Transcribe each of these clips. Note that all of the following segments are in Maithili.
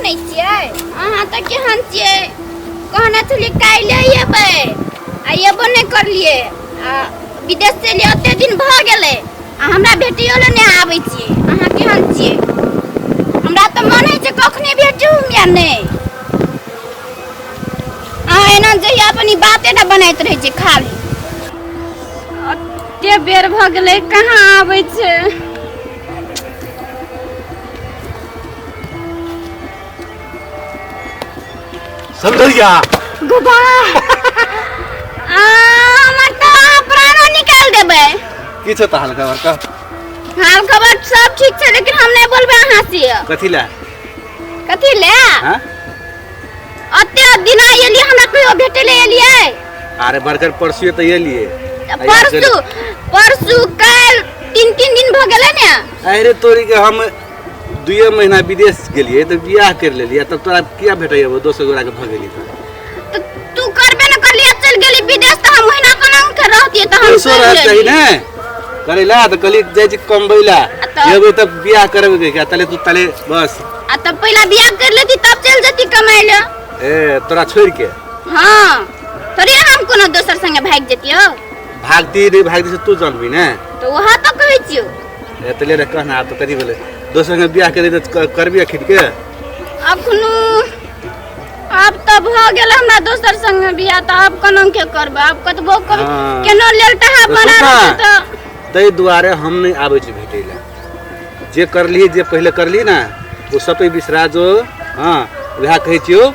नहि छियै? अहाँ तऽ केहन छियै, कहने छलियै काल्हि अयबै आ अयबो नहि करलियै। आ विदेश से एलियै ओते दिन भऽ गेलै आ हमरा भेटियो लए नहि आबै छियै। अहाँ केहन छियै? हमरा तऽ मन होइ छै कखने भेटू या नहि। अहाँ एना जहिया अपन ई बाते टा बनाइत रहै छियै खाली। कते बेर भऽ गेलै, कहाँ आबै छै? समझलिया गोबा आ, हमर तऽ अहाँ प्राणो निकालि देबै। की छौ तऽ हाल खबर कह। हाल खबर सब ठीक छै, लेकिन हम नहि बोलबै अहाँ से। कथी लए? कथी ले? हाँ? ओते दिना एलियै, हमरा कहियो भेटै ले एलियै? अरे बड़कर परसुए तऽ एलियै। परसू परसू काल्हि तीन तीन दिन भऽ गेलै ने। अरे तोरी के, हम दुए महीना विदेश गेलियै तऽ बियाह करि लेलियै, तब तोरा किया भेटै अबो? दोसर गोरा के भऽ गेली तऽ तऽ तू करबे ने करलियै, चलि गेली विदेश, तऽ हम ओहिना कोना के रहतियै? तऽ हम पैसो चलि रहत चाही गेलियै। ने करै ला, तऽ कहली जाइ छी कमबै ला, एबै तऽ बियाह करबै कहिके, तले तू तले बस। आ तब पहिला बियाह कर लेती तब चलि जेती कमाइ लए। ए तोरा छोड़ि के? हाँ, थोड़े हम कोनो दोसर संगे भागि जतियौ। भागती नहीं भागती से तू जानबी ने। तऽ वएह तऽ कहै छियौ। ए तले रे कहना, आब तऽ कथी भेलै? दोसर संगे बियाह करी तऽ करबी अखन के? अखनो आब तऽ भऽ गेल हमरा दोसर संगे बियाह, तऽ आब केना के करबै? आब कतबो कर हाँ। केना लेल टहा तऽ बना सुन ना। रहतै तऽ ताहि दुआरे हम नहि आबै छी भेटै लए। जे करलिही, जे पहिले करलिही ने, ओ सब बिसरा जो। हाँ, वएह कहै छियौ,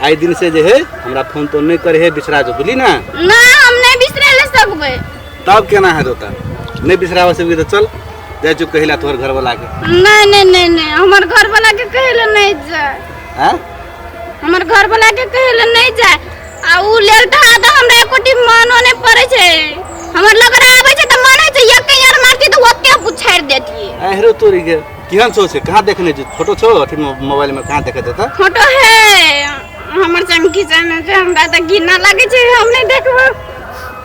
आइ दिन से जे है हमरा फोन तोन नहि करे है, बिसरा जो, बुझली ने? ना, हम नहि बिसरै लए सकबै। तब केना हेतौ? तऽ नहि बिसराबऽ सकबी तऽ चल जाइ छियौ कहै लए तोहर घरवला के। नहीं नहीं नहीं नहीं, हमर घरवाला के कहे ले नहीं जाए। हैं? हमर घरवाला के कहे ले नहीं जाए। आ उ लेल तऽ तऽ हमरा एकोटी मनो नहि पड़ै छै। हमर लग आबै छै तऽ मन होइ छै एक यार मारती तऽ ओते पुछारि देतियै। अहरो तोरी के, केहन छौ से कहाँ देखने छी? फोटो छौ अथी मोबाइल में? कहाँ देखे तऽ? फोटो है हमर संग खिचाने छै। हमरा तऽ घृणा लागै छै, हम नहि देखबो।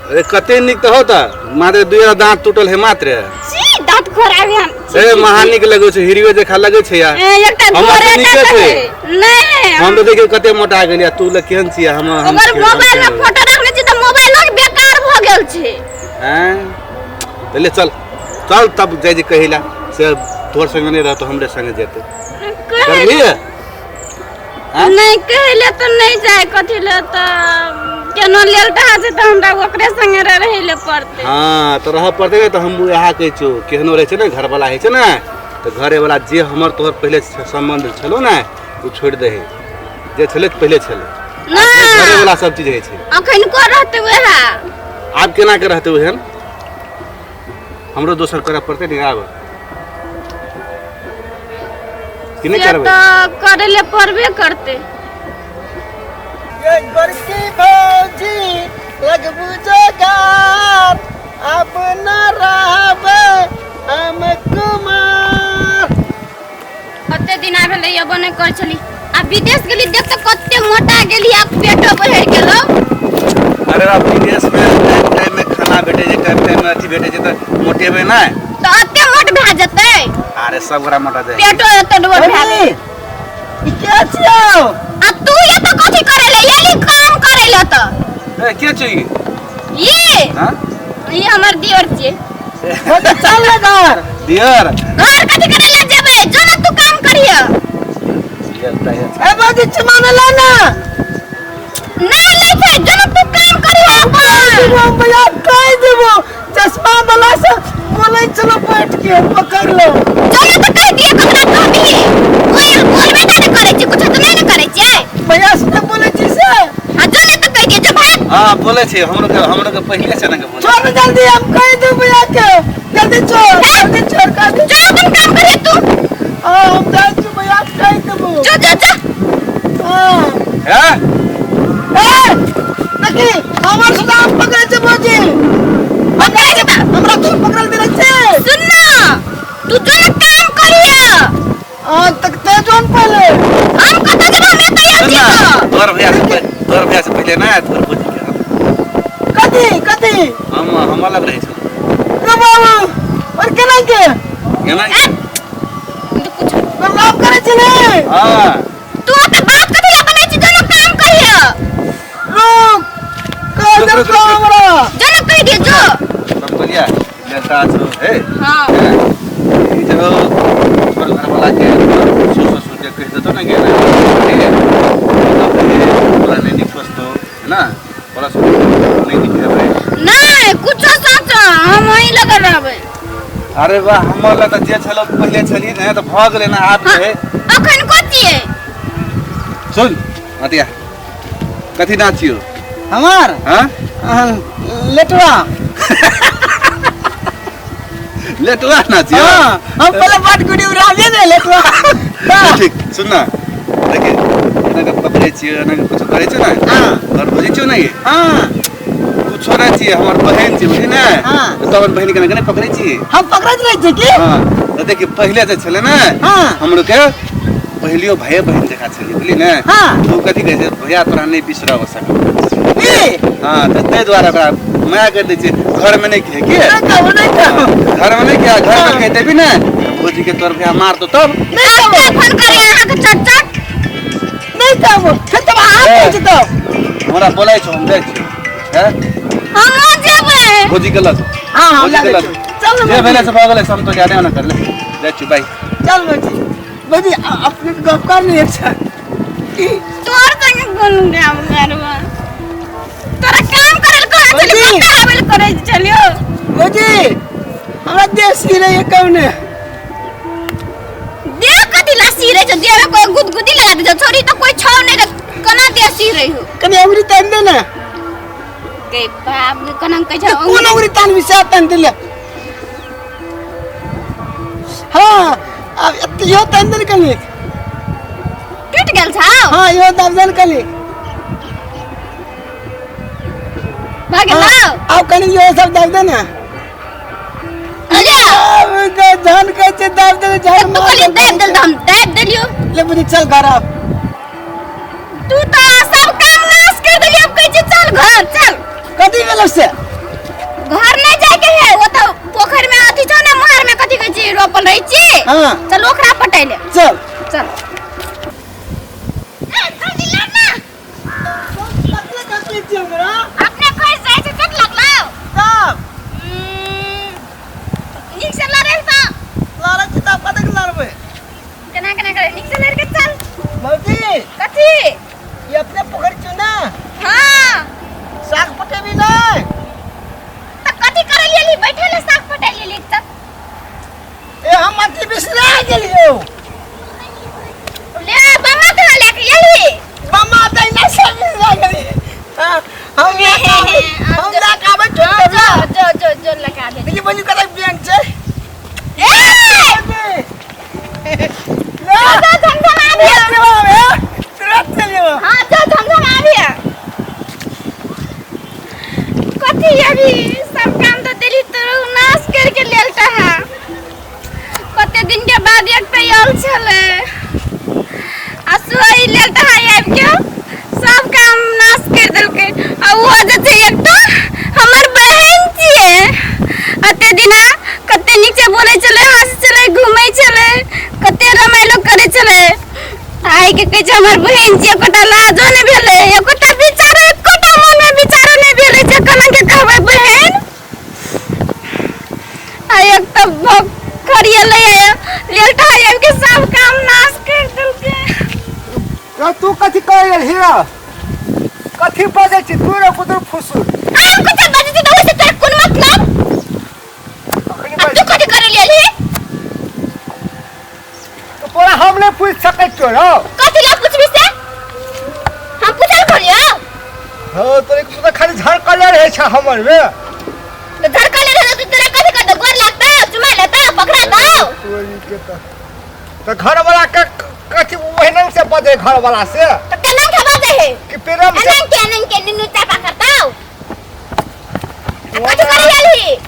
अरे कते नीक तऽ हो, तऽ मात्र दुई दाँत टूटल है मात्र। छी, दाँत खराब है। ए महा नीक लगै छै, हिरियो जखा लगै छै यार। ए, एकटा हमर तऽ गोरे नीके टा छै। छै। नहि, हम तऽ देखियौ कते मोटा गेलियै, तू लग केहन छियै? हम ओकर मोबाइल में फोटो रखने छी तऽ मोबाइलो बेकार भऽ गेल छै। हैं, तऽ ले चल चल, तब जाइ जे कहै ला से तोहर संगे नहि रहतो, हमरे संगे जेतै। कहै करबिही? आँय? नहि, कहै ले तऽ नहि जाय। कथी ले तऽ केनो लेल तऽ छै तऽ हमरा ओकरे संगे रहै ले पड़तै। हाँ, तऽ रहऽ पड़तै ने। तऽ हम इएह कहै छियौ, केहनो रहै छै ने, घरवला होइ छै ने, तऽ घरेवला जे हमर तोहर पहिले सम्बन्ध छलौ ने, ओ छोड़ि दही। जे छलै पहिले छलै, ना। घरेवला सब चीज होइ छै। अखन को रहतै वएह। आब केना के रहतै ओहन? हमरो दोसर करऽ पड़तै ने आब कि नहि? से करबै तऽ करै ले पड़बे करतै। ये गोरकी भौजी लगबू जोगार, अब न रहबै हम कुमार। कते दिन आबे ले अबो नहि करै छली, आ विदेश गेली देख तऽ कते मोटा गेली आ पेटो बढ़ि गेलो। अरे बाप, विदेश में टाइम टाइम में खाना भेटै छै, टाइम टाइम में अथी भेटै छै, तऽ मोटेबै नहि? तऽ एते मोट भए जेतै? अरे सब गोरा मोटा जाइ। पेटो एते डोर भए भौजी, ई के छियौ? आ तू एतऽ कथी करै ले एली? काम करै ले तऽ। ए, के छै ई? ई हाँ? ई हमर दियर छियै। भौजी, चल ने घर। दियर? घर कथी करै ले जेबै? जो ना तू काम करिय। ए भौजी, चुमा ने ले ना। नहीं लै छै, जो ना तू काम करिय अपन। हम भैया कहि देबो, चश्मा वाला से बोलै चलो, बैठ के पकड़ लो। जो ना तऽ कहि दिए ककरा कहबी। कोई बोलबे नहि ने करै छै, कुछो तऽ नहि ने करै छियै। भैया से नहि बोलै छी से। आ जो ना तऽ कहि दिए, जो भाग। हाँ, बोले छै, हमरो के पहिले से ने के बोले। छोड़ ने जल्दी, हम कहि देबो भैया के। जल्दी छोड़, जल्दी छोड़, कह दे। जो अपन काम करिय तू। हाँ, हम जाइ छी, भैया के कहि देबो। जो जो जो। हाँ। हैं? ए देखी, हमर सुधा हम पकड़ै छै भौजी। पकड़ै छै तऽ हमरा तू पकड़ल देने छै। सुन ना, तू जो ना काम करिय। हाँ, तक ते जोन पहले। हम कतऽ जेबै? हम एतऽ आयल सुन छी ना, तऽ। तोहर भैया से पहिले ना तोहर भौजी के कथी कथी? हम अलग रहै छलहुँ। रे बाबू, और केना के? केना? ए, कुछ लव करै छलै? हाँ। तऽ बात कथी लए बनै छी जो काम कहियो। रुक कह रुक, दे रुक, रुक। हमरा। जो न कहि दियो जो। समझलिया लेता छौ हे। हाँ। ई जे हो तोहर घरवाला के ससुर ससुर के कहि देतो ने गेल ठीक है, तब हे तोरा नहि नीक सोचतो है ना, तोरा सब नहि नीक हेबै। नहीं कुछो सोच, हम वहीं लगल रहबै। अरे वाह, हमर लग तऽ जे छलो पहिले छली ने तऽ भऽ गेलै ने आब जे। अखन कथी है? सुन अतिया, कथी नाच छियौ? हमार? हाँ। लेटवा। लेटवा नाच छियौ? हाँ, हम पहले बात गुडी उड़ाबिए ने लेटवा। ठीक, सुन ना, देखिए एना के पकड़ै छियौ, एना के कुछो करै छियौ ने। हाँ। घर बुझै छियौ ने ये? हाँ। कुछो नहि छियै, हमर बहिन छियै, बुझली ने? हाँ। तऽ अपन बहिन के नहि पकड़ै छियै? हम पकड़ैत रहै छियै की? हाँ, तऽ देखिए पहिले जे छलै ने, हाँ। हमरो के पहिलियो भाइये बहिन जकाँ छलियै, बुझली ने? हाँ। तऽ ओ कथी कहै छै, भैया तोरा नहि बिसरब सकब। की? हाँ, तऽ ताहि दुआरे ओकरा माया करि दै छियै, घरमे नहि कहै की? नहि कहू, नहि कहू। घरमे नहि कहै, घरमे हाँ। कहि देबी ने भौजी के तोर भैया मार दो तब। नहीं कहू। फोन करी अहाँके चट चट। नहीं कहू, फिर तब अहाँ कहै छी तब। हमरा बोलै छौ, हम जाइ छियौ। हैं? हमहुँ जेबै। भौजी के लऽ जाउ। हाँ, हम भौजी के लऽ लऽ जाइ जाउ। छियौ। चल ने जे भौजी। भेलै से भऽ गेलै, से हम तो जादे ना करले। जाइ छियौ, बाय। चल भौजी। भौजी, अपने के गप कर लिए छै। की? तोर संगे कोन काम करबो? तोरा काम करल कहै छलियौ, भौजी। कतऽ आबै लए करै छलियौ? भौजी, हमरा देह सिरै कौने? देह कथी ला सिरै छौ? देह में कोई गुदगुदी लगा दे छौ, छोरी तऽ कोई छौ नहि तऽ केना देह सिरै हो? कनि अंगुरी तानि दे ने। गे बाप गे, केना कहै छौ? कोन अंगुरी तानबी से तानि देले। हाँ, आब एते इहो तानि दे ने कनि। टूटि गेल छौ? हाँ, इहो दाब दे ने कनि। भऽ गेलौ? हाँ, आब कनि इहो सब दाब दे ने। अरे आब जहन कहै छै दाब दे, जहन तू कहली दाबि देल तऽ हम दाबि देलियौ। ले बुझी, चल घर आब। तू तऽ सब काम नाश कर देलियै, अब कहै छै चल घर चल। कथी भेलौ से? घर नहीं जाके है, वो तो पोखर में अथी छौ ने, मोहर में कथी कहै छी रोपल रहै छी। हाँ। चल ओकरा पटैले। चल। चल। ए, जल्दी लड़ ना। कतले कतले छी हमरा? अपने खसि जाइ छै, चोट लगलौ? तब। नीक से लड़े तऽ। लड़ै छी तब कतेक लड़बै? केना केना करे, नीक से लड़ के चल। भौजी। कथी? ई अपने पोखरि छौ ने? हाँ। साग पटेबी नहि? तऽ कथी करै लेली, बैठे ले साग पटै लेली तऽ। ए, हम अथी बिसरा गेलियौ। ले बमा कहाँ लेके एली? बमा तऽ नहि से बिसरा गेली। हाँ, हम लए के आबै, हम लए के आबै छियौ। जो जो जो जो लगा दे। देखी बहिनी कतेक बैंक छै। ए! ले। जो झमझम आबी। तुरंत चलियो। हाँ, जो झमझम आबी। कथी अभी सब काम तो देली तोरो नाश करके लेल है। कते दिन के बाद एक तो आयल छलै आ सुई लेल है आबि के सब काम नाश कर देलकै। आ ओहो जे छै एक तो हमर बहन छियै। अते दिना कते नीक से बोलै छलै, हँसै छलै, घूमै छलै, कते रमाइलो करै छलै। आइ के कहै छै हमर बहन छियै, एकोटा लाजो नहि भेलै, एकोटा विचारो, एकोटा मनमे विचारो नहि भेलै जे केना के कहबै बहन। आ एक तऽ खरिएलै लेलटा आबि के सब काम नाश कर देलकै। रे तू कथी करै हिया? कथी बजै छी तू रे कुदुर फुसुर? हम कथी बजै छी तऽ ओहिसँ तोरा कोन मतलब? अखनी आ तू कथी करै लेल तोरा हम नहि पूछि सकै छियौ रौ। कथी ला पूछबी से? हम पूछल कहलियौ? हँ, तोरे तू तऽ खाली झड़कले रहै छ हमर मे। तऽ झड़कले रहै तऽ तोरा कथी करतौ? गोर लागतौ, चुमा लेतौ, पकड़ा दौ? तोरी के तऽ घरवला के कथी ओहिना से बजै घरवला से? तऽ केना के बजै है? कि प्रेम से एना के एना के निन्नू चापा करतौ? कथी करै गेलही?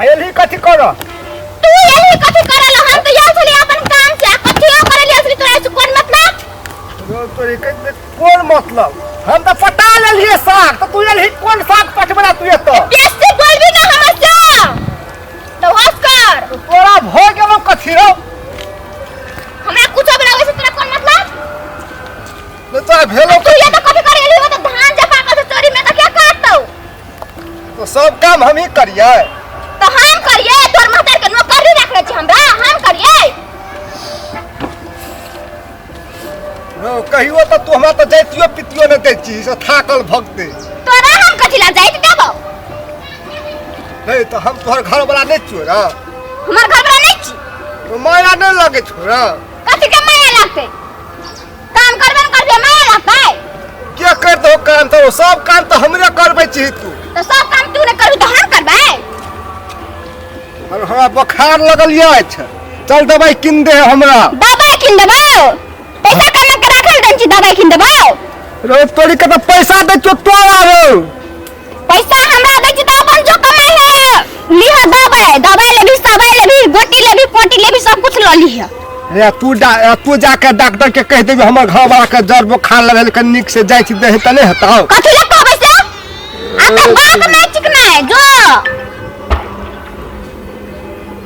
एलही कथी करऽ? तू एलही कथी करऽ ला? हम तऽ आयल छलियै अपन काम से, आ कथियो करै ले आयल छली, तोरा से कोन मतलब? रौ तोरी के कोन मतलब? हम तऽ पटा लेलियै साग, तऽ तू एलही कोन साग पटबै ला तू एतऽ? बेसी बोलबी ना हमर से तऽ होश कर। तोरा भऽ गेलौ कथी रौ? हमरा कुछो बला ओइसे तोरा कोन मतलब? तो सब काम हम ही करिए। तो हम करिए? तोर महतार के नौकरी रखले छी हमरा, हम करिए? रो कहियो तो तू हमरा तो जैतियो पितियो नहीं दै छी से थाकल भगते। तोरा हम कथी ला जाइत देबो? नहीं तो हम तोहर घर वाला नहीं छियो ना। हमर घर वाला नहीं छी। तो माया नहीं लगे छो ना। कथी के माया लगते? काम करबे न करबे माया लगते? के कर दो काम तो सब काम तो हमरे करबै छी तू। तो सब काम तू नहीं करबी तो हम करबै? और हमरा बुखार लगल अछि, चल दवाई किन दे हमरा। दवाई किन देबो? पैसा कमा के राखल दन छी दवाई किन देबो? रो तोरी के तो पैसा दे छो तोरा रो। पैसा हमरा दै छी त अपन जो कमाई है लिह दवाई, दवाई लेबी सवाई लेबी गोटी लेबी पोटी लेबी सब कुछ ल लिह। रे तू जाके डॉक्टर के कह देबी हमर घर वाला के जर बुखार लगल के नीक से जाइ छी देह त नहीं हेतौ। कथी ले कहबै से? आ त बात नहीं चिकना है जो।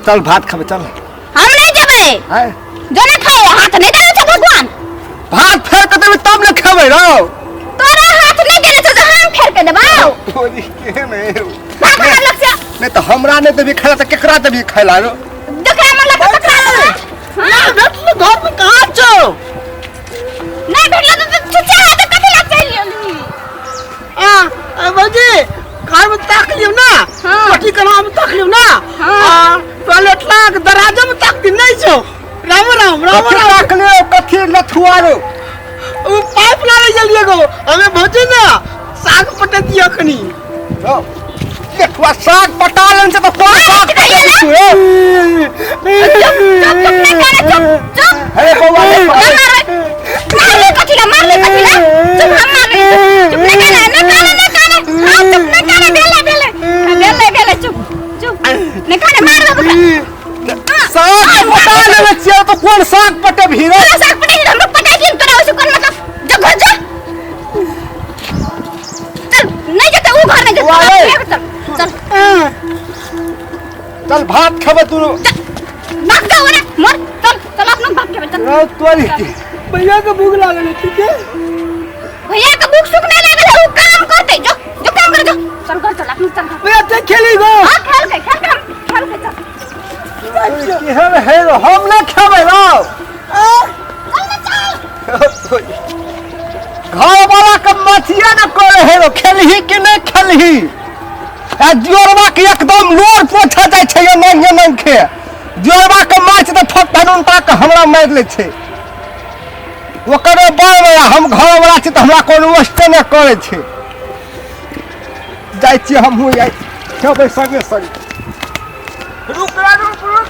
चल भात खाबे चल। हम नहीं जेबै। हैं? जो ना खाए हाथ नहीं देने छे भगवान। भात फेर के देबी तब ने खेबै रौ। तोरा हाथ नहीं देने छे जे हम फेर के देबौ। तोरी के में भाग हमरा लग से। नहीं तो हमरा नहीं देबी खाला त केकरा देबी खाला रो? जकरा मन लगतौ तकरा देबै। ना भेटलो घर में कहाँ छौ? नहीं भेटलो तो छुच्छा है तो कथी ला चलि एलही? आ भौजी घर में ताक लियौ ना। हाँ। पटी कना में ताक लियौ ना। हाँ। आ टॉयलेट लाग दराजो में ताक दी नहीं छौ। राम राम राम कथी राम। ताक लियौ कथी लथुआ रो? उ पाइप लागे गेलिए गो हमें भौजी ना साग पटे दियो कनी। रौ लथुआ साग पटा लेन छै त कोन साग पटेबी तू रे? चुप चुप चुप नहीं करे चुप चुप। अरे बौआ रे, ना मारबै। मारले कथी ला मारले कथी ला? चुप हम मारबै। चुप नहीं करे नहीं करे नहीं करे। हाँ चुप नहीं करे भेले भेले भेले भेले चुप चुप नहीं करे मारबै ओकरा। साग पटा लेने छियै त कोन साग पटेबही रे? तोरा साग पटाइ हमरो पटाइ दियन तोरा ओइसे कोन मतलब? जो घर जा चल नहीं जेतै उ घर नहीं जेतै। वाह रे। चल चल चल भात खेबै तू। भाग जा ओरे मर चल चल अपना भाग खेबै चल। रौ तोरी के भैया के भूख लागल है ठीक है? भैया के भूख सुख नहीं लागल है उ काम करतै जो जो काम कर जो चल घर चल अपना चल घर। भैया ते खेली गो। हां खेल के खेल के हम खेल के चल। केहन है रो हम नहीं खेबै रौ। चल ना चल। घर वाला के मथिया न करे है रो खेलही कि नहीं खेलही? आ जोरबा के एकदम लोर पोछा जाइ छै ये नंगे नंगे। जोरबा के मार छै त ठोक धनुनता के हमरा मारि लै छै। ओकरे बाल वाला हम घर वाला छी त हमरा कोनो वस्ते नहि करै छै। जाइ छियै हमहूँ जाइ खेबै संगे संगे। रुक रे रुक रुक।